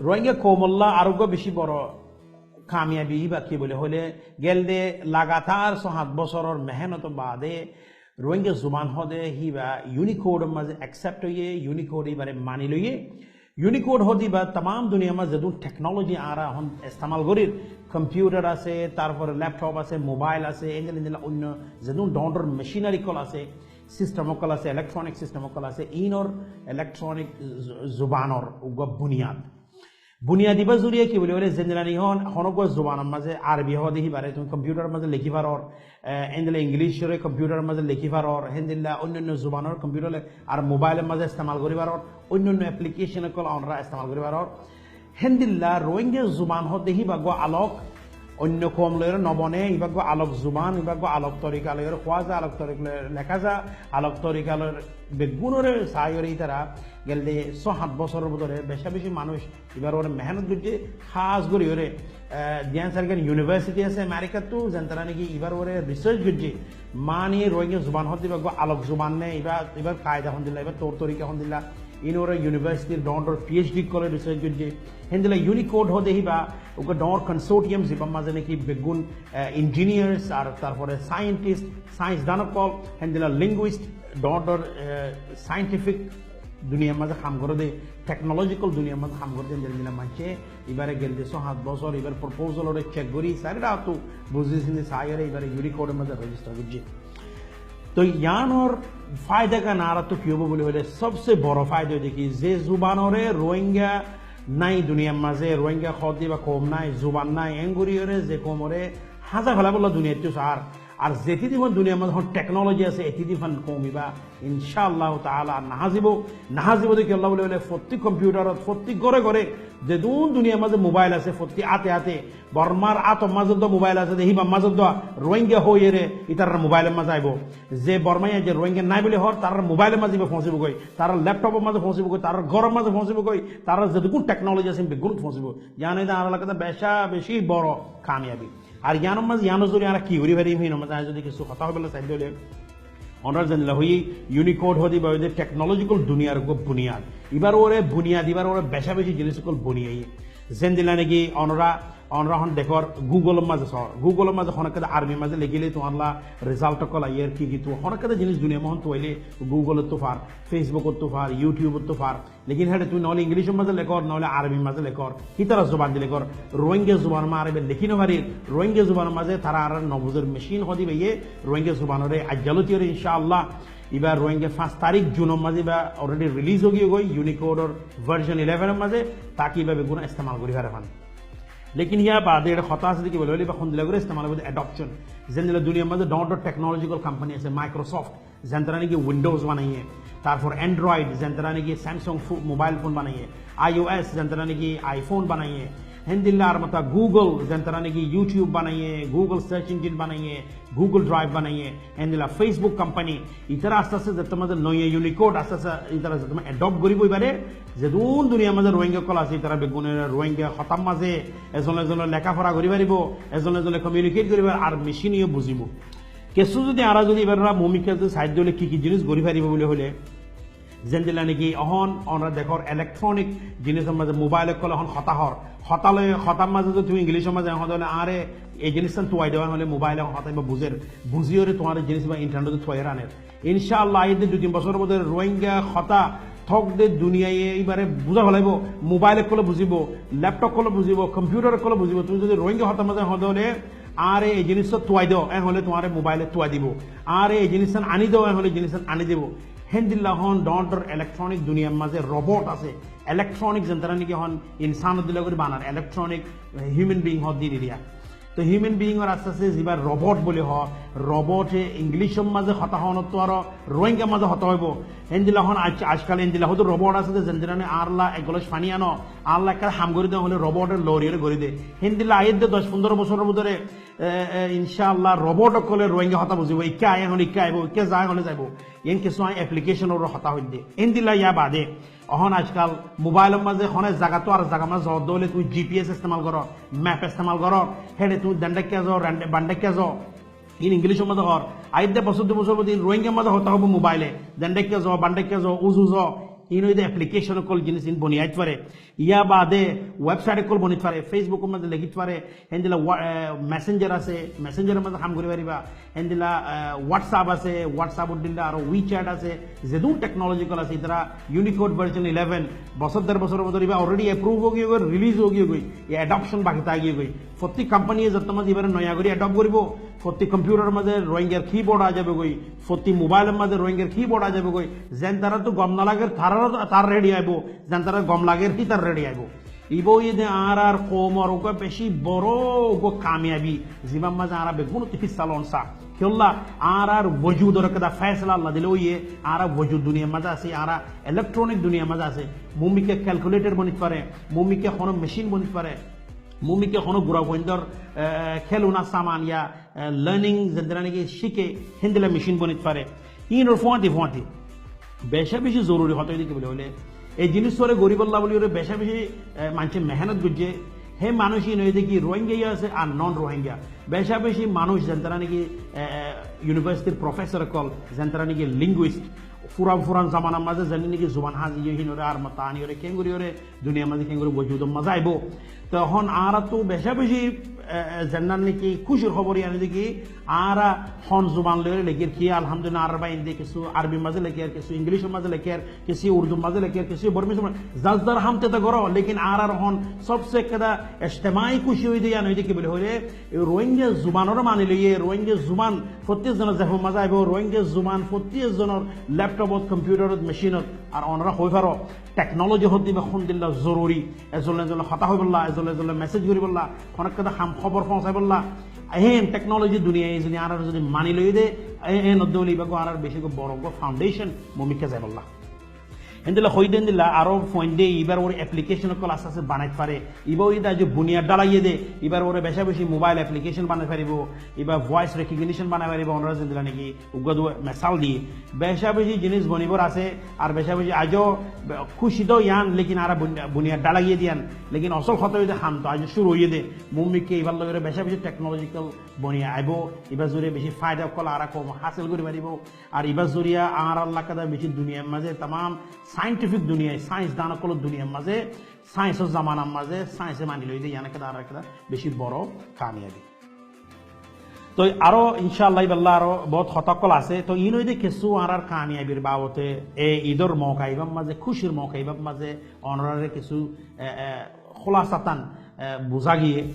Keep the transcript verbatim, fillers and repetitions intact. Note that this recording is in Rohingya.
Rohingya koumolla ar uggwá beci boro kamiyabi híba ki buli hoile, gelde lagatar só hát bosóror mehénotor baade Rohingya zuban hóde híba Unicode or maze accept óiye, Unicode híbare mani loiye. Unicode hóde híba tamam duniyar maze zedún technology añára ehón estemal gorir, computer asé, tarfore laptop asé, mobile asé, endilla endilla oinno zedún dóñr dóñr machinery ókkol asé, system ókkol asé, electronic system ókkol asé, inor electronic zu-, zubanor uggwá buniyad. Buniyad ibar zoriya ki buli hoile, zendilla niki hon, hono uggwá zubanor maze Arobi hóde híbare tuñí computer or maze leki faror, eh, endilla English ore computer or maze leki faror, hendilla oinno oinno zubanor computer le ar mobile or maze estemal gori faror, oinno oinno application ókkol onora estemal gori faror. Hendilla Rohingya zuban hóde híba uggwá alok, oinno koum loiyore no bone, híba uggwá alok zuban, híba uggwá alok torika loiyore hoó za, alok torika loiyore leka za, alok torika loiyore beggúnore saiyore ítara gelde só hát bosóror bútore beca beci manúc ibar uore mehénot goijje, hás goriyore, eh, diyan sárgan university asé America ttu, zentara niki ibar uore research goijje, mani Rohingya zuban hóde híba uggwá alok zuban né, iba, ibar kaida hondilla, ibar tour torika hondilla, inore university r dóñr dóñr PhD ókkole research goijje. Hendilla Unicode hóde híba uggwá dóñr consortium zibar maze niki beggún, eh, engineers ar tarfore scientist, science dan ókkol, hendilla linguist, dóñr dóñr, eh, scientific duniyar maze ham gore de, technological duniyar maze ham gore de, hendilla hendilla maincé ibare gelde só hát bosór ibar proposal ore check gori, sari ratu buzi sindi saiyore ibare Unicode or maze register goijje. Toi iyanor faida gan añárattu ki óibo buli hoile, sobse boro faida óilde ki, ze zubanore Rohingya nai duniyar maze, Rohingya hóde híba koum nai, zuban nai, en goriyore ze koumore háza félaibolla duniyattu sar. Ar zeti din duniyar maze hon technology asé, eti din koum iba inshallah taala ar no házibo, no házibo de kiyólla buli hoile, fotti computer ot, fotti góre góre zedún duniyar maze mobile asé, fotti áte áte Bormar átor maze do mobile asé de, híbar maze do Rohingya hoiyore ítarar mobile or maze aibo. Ze Bormaiya ze Rohingya nai buli hoór, tarar mobile or maze iba foóñsibo goi, tarar laptop or maze foóñsibo goi, tarar góror maze foóñsibo goi, tarar zedukkún technology asé beggúnot foóñsibo. Iyan óilde añárar elakate beca beci boro kamiyabi. Ar iyanor maze, iyanor zoriya añára ki gori farim, hínor maze añí zodi kessú hotá hoibolla sai de óile, onora zendilla hoiyi, Unicode hóde híba óilde technological duniyar uggwá buniyad. Ibar uore buniyad, ibar uore beca beci jinis ókkol boni aiye. Zendilla niki onora, onora hon dekór Google or maze só, Google or maze hono ekkán Arobi maze lekile tuáñlla result ókkol aiyer, ki ki tu hono ekkán jinis duniyar maze hon tuaile Google ottu far, Facebook ottu far, YouTube ottu far. Lekin héçe tuñí noóile English or maze lekór, noóile Arobi maze lekór, hítara zuban di lekór. Rohingya zuban or maze añára iba leki no farir, Rohingya zuban or maze tara añárar no buzer, machine hóde híba ye Rohingya zubanore ajjaloti ore inshallah. Iba Rohingya fañs tarik June or maze iba already release ói giyé goi Unicode or version eleven or maze, taki iba beggúne estemal gori fare fán. Lekin yar bade ekkán hotá asé de ki buli hoile, iba hondilla gori estemal óibo de, adoption. Zendilla duniyar maze dóñr dóñr technological company asé, Microsoft, zentara niki Windows banaiye, tarfor Android, zentara niki Samsung fo-, mobile phone banaiye, iOS, zentara niki iPhone banaiye, hendilla ar mata Google, zentara niki YouTube banaiye, Google search engine banaiye, Google Drive banaiye, hendilla Facebook company, ítara aste aste zetó maze noiya Unicode aste aste ítara zetó maze adopt goribo ibare, zedún duniyar maze Rohingya ókkol asé, ítara beggúne Rohingya hotar maze ezone ezone lekafora gori faribo, ezone ezone communicate gori faribo, ar machine yo buzibo. Kessú zodi añára zodi ibare mumkin zodi sai de óile ki ki jinis gori faribo buli hoile, zendilla niki ehón onora dekór electronic jinisor maze mobile ókkole ehón hotá hoór. Hotá loi, hotar maze zodi tuñí English or maze ehón hoó de óile añáre ei jinissan tuai do, ehón hoile mobile e ehón hotá iba buzer. Buziyore tuáñre jinis iba internet ot tuaiyore aner. Inshallah, aiyér de dui tin bosór bútore Rohingya hotá tók de duniyaye ibare buzá félaibo. Mobile ókkole buzibo, laptop ókkole buzibo, computer ókkole buzibo. Tuñí zodi Rohingya hotar maze hoó de óile añáre ei jinissan tuai do, ehón hoile tuáñre mobile e tuai dibo. Añáre ei jinissan ani do, ehón hoile jinissan ani dibo. Hendilla hon dóñr dóñr electronic duniyar maze robot asé, electronic zentara niki hon insan dilla gori banar, electronic, eh, human being hoó de iriya. To human being or aste aste ziba robot buli hoó, robot e English or maze hotá hoónottu aró Rohingya maze hotá hoibo. Hendilla hon aj-, ajkal hendilla hoó de robot asé de zentara niki añálla ek gilás faní ano, añálla ekkán ham gori de hoile robot e loriyore gori de. Hendilla aiyér de doc fondoro bosór bútore, eh, eh, inshallah robot ókkole Rohingya hotá buzibo, ikka ai ehón ikka aibo, ikka za ehón zaibo. Iyan kessú añí application or hotá hoiddé. Endilla yá bade, ehón ajkal mobile or maze hono zaga tú ar zagar maze zor dóile tuñí G P S estemal goró, map estemal goró, héçe tuñí dendhaikka zo, rende-, bandhaikka zo. In English or maze hoór, aiyér de bosór dui bosór bade in Rohingya maze hotá hoibo mobile e, dendhaikka zo, bandhaikka zo, uzu zo. Iín óilde application ókkol jinis iín boni ait fare. Yá baade website ókkol bonit fare, Facebook or mazé lekit fare, héndilla wa-, eh, Messenger asé, Messenger or mazé ham gori fariba, héndilla, eh, WhatsApp asé, WhatsApp or dilla aró WeChat asé, zedún technology ókkol asé, ítara Unicode version eleven, bosór der bosór or bútore iba already approve ói giyói, release ói giyói, e adoption baki táki giyói. Fottí company ye zotto mazé ibare noya gori adopt goribo, fottí computer or mazé Rohingyar keyboard ai zaibo goi, fottí mobile or mazé Rohingyar keyboard ai zaibo goi, zen taráttu gom no lager, tararó tar ready aibo, zen tarár gom lager, hítar ready aibo. Iba óiye de añárar koumor uggwá beci boro uggwá kamiyabi, zibar mazé añára beggúnottu hissa lon sa. Kiyólla, añárar wojudor ekkán faisala Allah dile óiye, añára wojud duniyar mazé así, añára electronic duniyar mazé así. Mumikká calculator bonit fare, mumikká hono machine bonit fare, mumikká hono gura fuaindor, eh, khelona saman ya, eh, learning zendilla niki cíke, héndilla machine bonit fare. Iínor fuáñti fuáñti beca beci zoruri hotá óilde ki buli hoile, ei jinis ore goribolla buli ore beca beci, eh, maincé mehenot goijje. Hé manúic iín óilde ki Rohingya yó asé ar non Rohingya. Beca beci manúic zendilla niki, eh, eh, university r professor ókkol, zendilla niki linguist, furan furan zamanar mazé zendilla niki zuban hazi giyói híin ore ar mata ani ore kengori ore duniyar mazé kengori wojudor mazé aibo. Te ehón añárattu beca beci, eh, eh, zendilla niki kúcir hóbor ián óilde ki añára hon zuban loi leker ki, alhamdulillah, añárar bái inde kessú Arbir mazé leker, kessú English or mazé leker, kessú Urdur mazé leker, kessú Bormis or mazé, zar zar ham te te goró, lekin añárar hon sobse ekkán ijtimai kúci óiye de ián óilde ki buli hoile, ei Rohingya zubanore mani loiye, Rohingya zuban, fottí zonor zefór mazé aibo, Rohingya zuban, fottí zonor laptop ot, computer ot, machine ot, ar onora hoi faro, technology hoddilla hondilla zoruri, ezon ezon hotá hoibolla, ezon ezon message goribolla, hono ekkán ham hóbor foóñsaibolla, eén technology duniyai zodi añára zodi mani loiye de, e-, eén odde óile iba uggwá añárar beci uggwá boro uggwá foundation mumikká zaibolla. Héndilla hoide héndilla aró fuainde ibar uore application ókkol aste aste banait fare. Iba óilde aijjó buniyad dálaiye de, ibar uore beca beci mobile application banai faribo, iba voice recognition banai faribo, onora zendilla niki uggwá duwá mesal diye. Beca beci jinis bonibor asé, ar beca beci aijjó be-, kúci to ián, lekin añára bun-, buniyad dálaiye de ián, lekin osol hotá óilde ham to aijjó cúru óiye de, mumikká ibar loi ore beca beci technological boni aibo, ibar zoriya beci faida ókkol añára koum hasil gori faribo, ar ibar zoriya añárar lakkada beci duniyar mazé tamam scientific duniyai, science dan ókkolor duniyar mazé, science or zamanar mazé, science e mani loiye de ián ekkán añárar ekkán beci boro kamiyabi. Toi aró, inshallah, iballa aró bout hotá ókkol asé. Toi iín óilde kessú añárar kamiyabir babote, e Idor mouka ibar mazé, kúcir mouka ibar mazé, onorare kessú, e, e, khulasatan, e, buzá giyé.